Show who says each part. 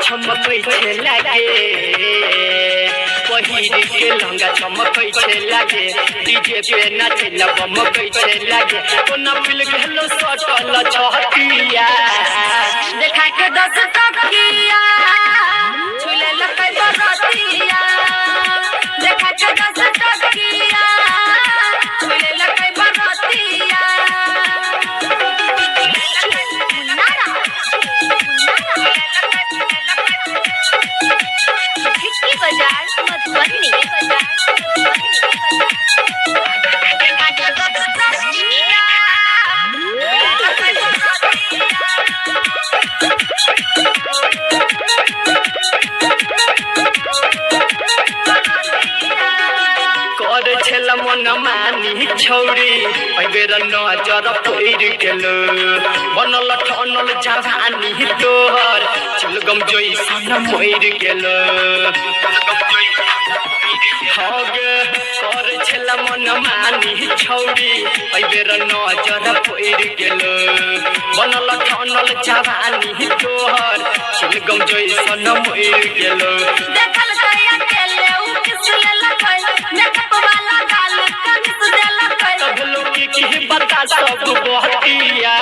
Speaker 1: चमकै छे लागे, पहिर के लहंगा चमकै छे लागे, डीजे पे नाचे ला बमकै छे लागे, कोना पिल गेलो सटल छतिया।
Speaker 2: देखा के 10 टकिया छुले लकै बरतिया, देखा के 10 टकिया छुले लकै बरतिया।
Speaker 3: भिक्की बाजार मधुबनी।
Speaker 2: देखा के 10 टकिया छुले लकै बरतिया।
Speaker 1: कर छेल मन मानी छौरी, एहि बेर नजर पड़ि गेल, बनल ठनल जवानी तोहर चिलगम जैसन मरि गेल। हगे कर छेल मन मानी छौरी, एहि बेर नजर पड़ि गेल, बनल ठनल जवानी तोहर चिलगम जैसन मरि गेल।
Speaker 2: देखल कै अकेले उ किस लेलकै, मेकअप वाला गाल कमिस देलकै।
Speaker 1: तब लोग की बता सब बहतिया।